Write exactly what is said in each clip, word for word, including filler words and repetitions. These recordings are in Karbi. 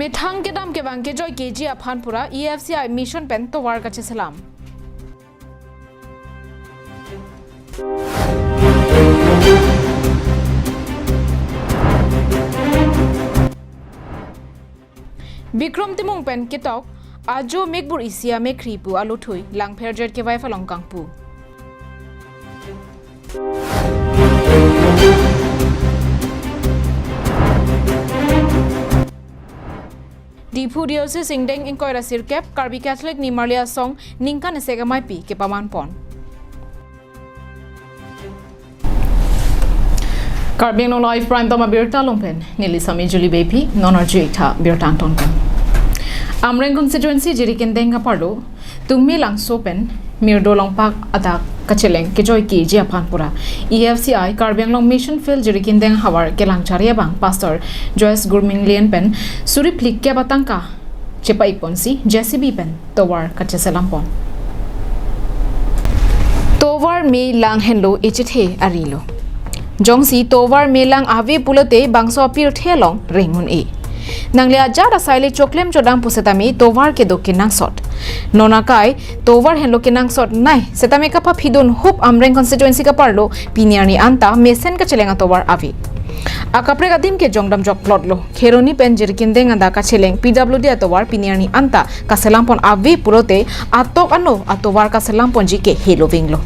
Methang kedam kevang kejoike ji aphan pura E F C I mission pen tovar kacheselam. Bikrom Timung pen ketok, ajo mekbur isi amekhri pu alothui Langpher J K Y F along kangpu. Diphu Diocese ingdeng ingkoi ra sirkep Karbi Catholic Nimarli Asong ningkan isi ameipi kepaman pon. Karbi Anglong Live Prime Time abirta along pen neli Sami Julie Beypi, non arju-ik tha birta angton pen. Amreng constituency Jirikindeng kaparlo Tungme Langso pen Mirdo Longpak adak kacheleng kejoike ji aphan pura E F C I Karbi Anglong Mission Field Jirikindeng havar kelang chari abang Pastor Joyce Gurminlian pen suri phlikep atangka chepa-ik ponsi J C B pen tovar kacheselam pon. Tovar me lang henlo echethe arilo. Jongsi tovar me lang ave pulote bangso apirthe along reng un-e. Nangli ajat asai le choklem chodam pu setame tovar kedo kenangsot. Non akai tovar henlo kenangsot nei setame kapaphidun hup Amreng constituency kaparlo pini arni anta mesen kacheleng atovar ave. Akaprek adim ke jongdam jokplot lo. Kheroni pen Jirikindeng adak kacheleng P W D atovar pini arni anta kaselam pon ave pulote atok ano atovar kaselam ponji ke helo vinglo.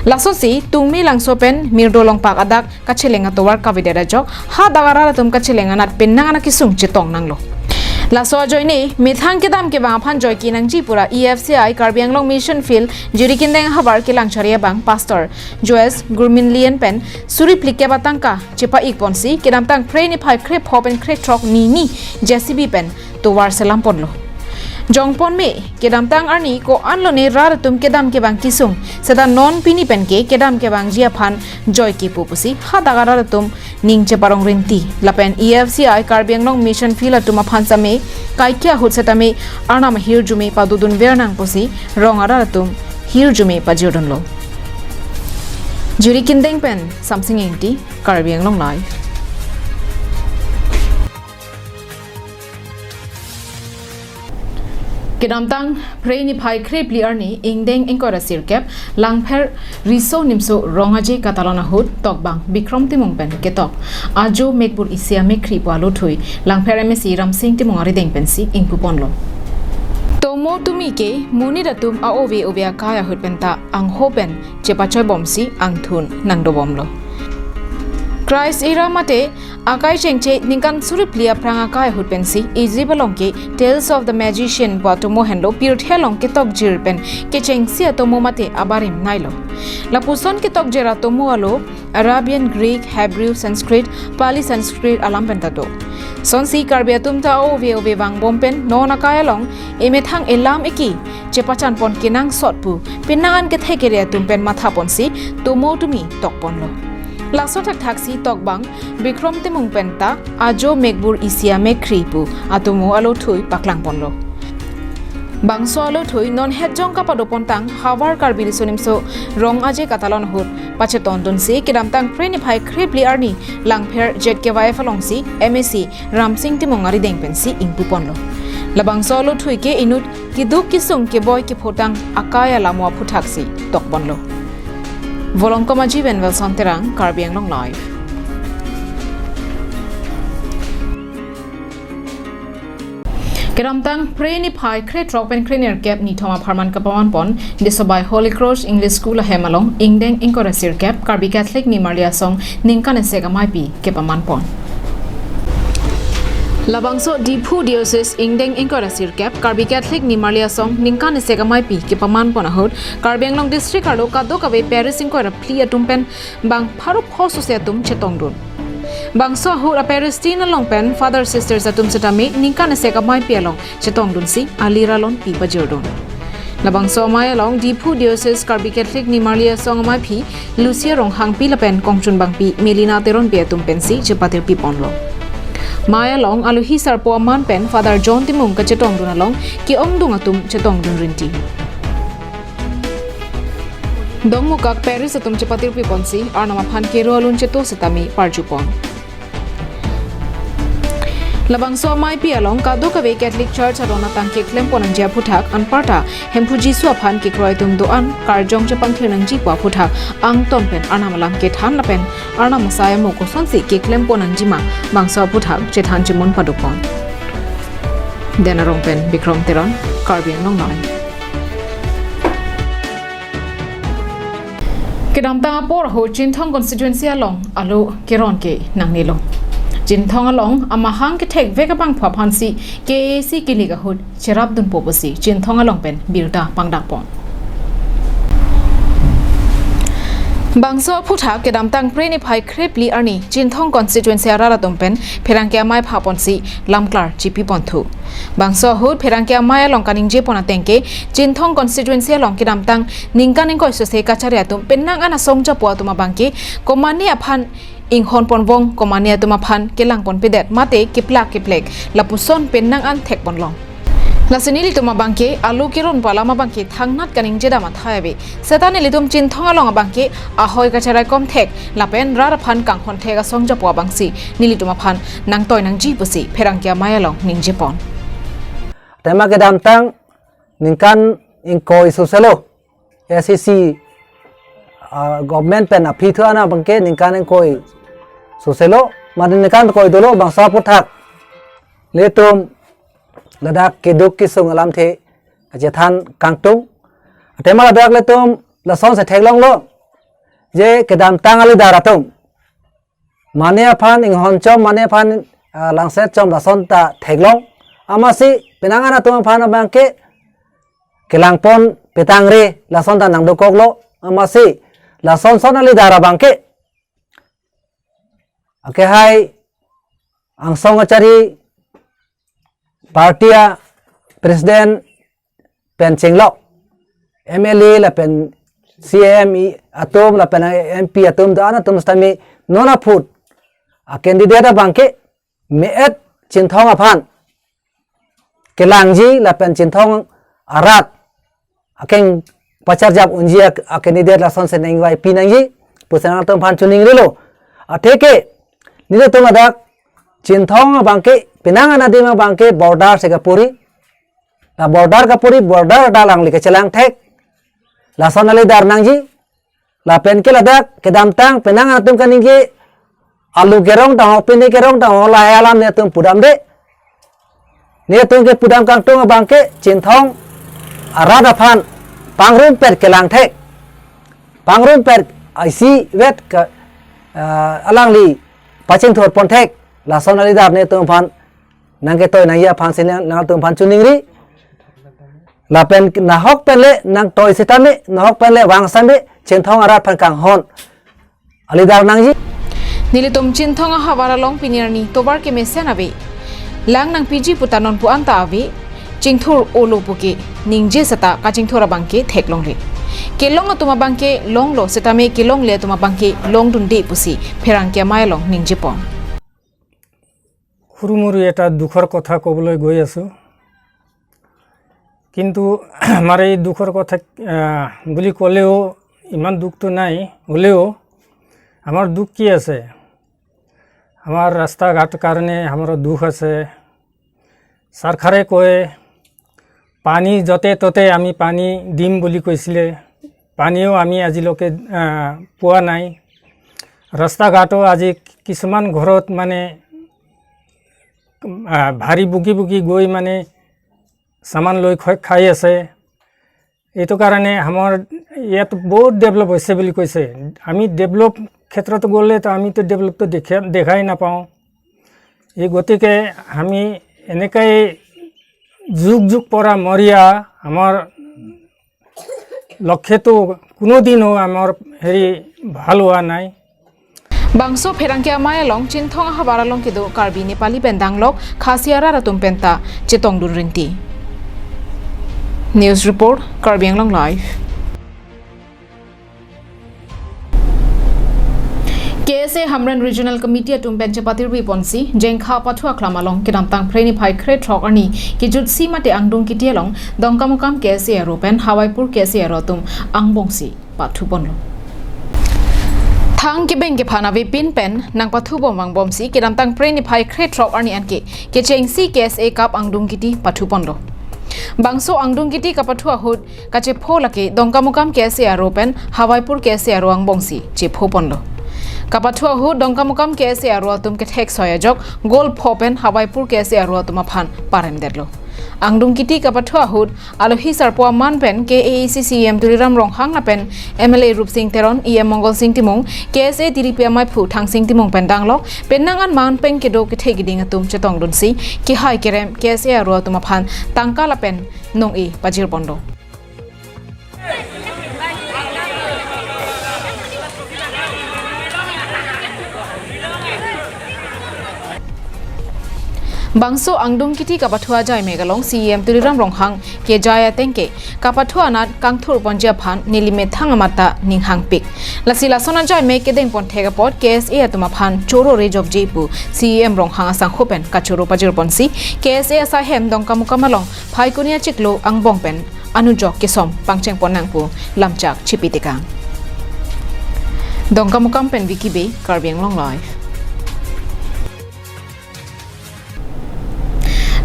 Lasosi Tungme Langso pen Mirdo Longpak adak kacheleng atovar kavedet ajok hadak arat atum kacheleng anat penang anat kesung chetong nanglo. Laso ajoine methang kedam kevang aphan joike nangji pura E F C I Karbi Anglong Mission Field Jirikindeng havar kelang chari abang Pastor Joyce Gurminlian pen suri phlikep atangka chepa-ik ponsi kedamtang Phre niphai kre pho pen kre throk nini J C B pen tovar selam ponlo. Jongpon me kedamtang arni ko-an lone rat atum kedam kevang kesung seta non pini pen ke kedam kevangji aphan joike pu pusi hadak arat atum ning cheparong rinti lapen E F C I Karbi Anglong Mission Field atum aphan same kaikia ahut setame Arnam ahirjume padodun ver nang pusi rong arat atum hirjume pajirdunlo. Jirikindeng pen Samsing Ingti, Karbi Anglong Live. Kedamtang Phre niphai kre phli arni ingdeng ingkoi ra sirkep Langpher Riso Nimso Rong Aje katalon ahut tokbang Bikrom Timung pen ketok ajo mekbur isi amekhri pu alothui Langpher M A C Ramsing Timung arideng pensi ingpu ponlo. Tomo tumi ke monit atum a-ove ove akai ahut penta angho pen chepachoi bomsi angthun nangdobomlo. Christ Era mate akai chengche ningkan suri phli aphrang akai ahut pensi Egypt along ke Tales of the Magician pu atomo henlo pirthe along ketokjir pen kechengsi atomo mate abarim neilo. Lapuson ketokjir atomo alo Arabian, Greek, Hebrew, Sanskrit, Pali Sanskrit alam penta do. Sonsi Karbi atum ta ove ove vangbom pen non akai along emethang elam eki chepachan pon kenangsot pu penang an kethe kere atum pen matha ponsi tomo tumi tok ponlo. Laso thakthak si tokbang Bikrom Timung penta ajo mekbur isi amekhri pu atomo alothui paklang ponlo. Bangso alothui non hetjong kapado pontang havar Karbi Riso Nimso Rong Aje katalon ahut pachetondunsi kedamtang Phre niphai kre phli arni Langpher Z K Y F alongsi M A C Ramsing Timung arideng pensi ingpu ponlo. Labangso alothui ke inut keduk kesung keboi kephotang akai alamo aphuthaksi tok ponlo. Volongkom Aji pen Wilson Terang, Karbi Anglong Live. Kedamtang Phre niphai kre throk pen kre nerkep nithom apharman kapaman pon Disobai Holy Cross English School ahem along ingdeng ingkoi ra sirkep Karbi Catholic Nimarli Asong ningkan isi ameipi kepaman pon. Labangso Diphu Diocese ingdeng ingkoi ra sirkep Karbi Catholic Nimarli Asong ningkan isi ameipi kepaman pon ahut Karbi Anglong District arlo kadokave parish ingkoi ra phli atum pen bang pharo pho sose atum chetongdun. Bangso ahut a-parish tin along pen Father Sisters atum setame ningkan isi ameipi along chetongdunsi alir alonpi pajirdun. Labangso amei along Diphu Diocese Karbi Catholic Nimarli Asong ameiphi Lucia Ronghangpi lapen kongchunbangpi Melina Teronpi atum pensi chepatirpi ponlo. Mei along alohi sarpo aman pen Father John Timung kachetongdun along ke-ongdung atum chetongdun rinti. Dongmukak parish atum chepatirpi ponsi Arnam aphan kero alun cheto setame parju pon. Labangso amaipi along kadokave Catholic Church aron atang keklem pon nangji aphuthak anparta Hemphu Jisu aphan kekroi atum do-an karjong chepangthir nangji pu aphuthak angton pen Arnam alam kethan lapen Arnam asai amo kosonsi keklem pon nangjima bangso aphuthak chethan chimun padopon. Den Arong pen Bikrom Teron, Karbi Anglong Live. Kedamtang apor ahut Chinthong constituency along alu keron ke nangnelo. Chinthong along amahang kethek vek abangphu aphansi K A A C kilik ahut cherapdunpo pusi Chinthong along pen birta pangdakpon. Bangso aphuthak kedamtang Phre niphai kre phli arni Chinthong constituency arat atum pen pherangke amei phaponsi lamklar chipiponthu. Bangso ahut pherangke amei along kaningjepon ateng ke Chinthong constituency along kedamtang ningkan ingkoi sose kachari atum penang an asong japo atum abangke komane aphan inghonpon vong, komane atum aphan kelangponpedet mate keplak keplek lapuson penang an thekponlong. Lasi nelitum abangke alu keronpo alam abangke thangnat kaningjedam athai ave. Seta nelitum Chinthong along abangke ahoi kacharaikom thek lapen rat aphan kanghon thek asong japo abangsi nelitum aphan nangtoi nangji pusi pherangke amei along ningjepon. Tema kedamtang ningkan ingkoi soselo S A C, ah, government pen aphi thu-an abangke ningkan ingkoi soselo, mane ningkan koi dolo bangso aphuthak ilitum ladak keduk kesung alamthe kachethan kangtung. Atema ladak ilitum lasonsi theklonglo je kedamtang alidar atum mane aphan inghonchom, mane aphan, ah, langsetchom lason ta theklong. Amatsi penang an atum aphan abangke kelangpon petangre lason ta nangdokoklo. Amatsi lason son alidar abangke akehai angsong achari party a president pen chenglok, M L A lapen C M atum lapen M P atum do-an atum sitame non aphut a candidate abangke me-et Chinthong aphan kelangji lapen Chinthong arat akeng pacharjap unji a, a candidate lasonsi nangvaipi nangji pusi nangtum aphan choningrilo. Atheke nelitum ladak Chinthong abangke penang an adim abangke border si kapuri. La border kapuri, border ta alangli kachelang thek. Lason alidar nangji. Lapen ke ladak kedamtang penang an atum kaningje alu kerong tangho, pini kerong tangho, lahai alam nelitum pudamde. Nelitum kepudam kangtung abangke Chinthong arat aphan pangrumpet kelang thek. Pangrumpet isivet ke, eh, alangli pachingthurpon thek. Lason alidar nelitum aphan nangketoi nangji aphansi nang, nangtum aphan choningri. Lapen nahok pen le nangtoi sitame, nahok pen le vang sitame Chinthong arat aphan kanghon alidar nangji. Nelitum Chinthong ahavar along pini arni tovar kemesen ave. Lang nangpiji puta nonpu anta ave. Chingthur-olo puke ningje seta kachingthur abangke theklongre. Kelong atum abangke longlo setame kelongle atum abangke longdunde pusi pherangke amei along ningjepon. সৰুমুৰু এটা দুখৰ কথা ক'বলৈ গৈ আছোঁ। কিন্তু আমাৰ এই দুখৰ কথা, আহ, বুলি ক'লেও ইমান দুখটো নাই, হ'লেও আমাৰ দুখ কি আছে? আমাৰ ৰাস্তা ঘাট কাৰণে আমাৰ দুখ আছে। চৰকাৰে কয়, পানী য'তে ত'তে আমি পানী দিম বুলি কৈছিলে, পানীও আমি আজিলৈকে, আহ, পোৱা নাই। ৰাস্তা ঘাটো আজি কিছুমান ঘৰত মানে, আহ, ভাৰী বুকি বুকি গৈ মানে চামান লৈ খৈ-, খাই আছে। এইটো কাৰণে আমাৰ ইয়াত বহুত ডেভেলপ হৈছে বুলি কৈছে। আমি ডেভেলপ ক্ষেত্ৰত গ'লেতো আমিতো ডেভেলপটো দেখে-, দেখাই নাপাওঁ। এই গতিকে আমি এনেকৈ যুগ যুগ পৰা মৰিয়া আমাৰ লক্ষ্যটো কোনোদিনো আমাৰ হেৰি ভাল হোৱা নাই। Bangso pherangke amei along Chinthong ahavar along kedo Karbi Nepali pen danglok Khasi arat atum penta chetongdun rinti. News report, Karbi Anglong Live. K S A Hamren Regional Committee atum pen chepatirpi ponsi Jengkha Pathu Aklam along kedamtang Phre niphai krethrok arni kejutsi mate angdung kiti along Dongkamukam K S A aro pen Hawaipur K S A aro atum angbongsi pathuponlo. Thang kebeng kephan avepin pen nangpathu bom vangbomsi kedamtang Phre niphai krethrok arni anke kechengsi K S A kap angdung kiti pathu ponlo. Bangso angdung kiti kapathu ahut kachepho lake Dongkamukam K S A aro pen Hawaipur K S A aro angbongsi chepho ponlo. Kapathu ahut Dongkamukam K S A aro atum kethek soi ajok goal pho pen Hawaipur K S A aro atum aphan paremdetlo. Angdung kiti kapathu ahut alohi sarpo aman pen K A A C C E M Tuliram Ronghang lapen M L A Rupsing Teron, E M Mongol Sing Timung, K S A tiripi amaiphu Thangsing Timung pen danglok penang an man pen kedo kethe keding atum chetongdunsi kehai kerem K S A aro atum aphan tangka lapen nong-e pajir ponlo. Bangso angdung kiti kapathu ajai mek along C E M Tuliram Ronghang kejai ateng ke kapathu anat kangthur ponji aphan neli methang amat ta ninghangpik. Lasi lason ajai mek kedeng pon thek apot K S A atum aphan choro rejokji pu C E M Ronghang asangho pen kachoro pajir ponsi K S A asaihem Dongkamukam along Phaikuni achiklo angbong pen anujok kesom pangcheng pon nang pu lamchak chipi tekang. Dongkamukam pen Vicky Bey, Karbi Anglong Live.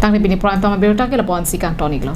Tangte pini prime time abirta ke lapu-an si kangton-iklo.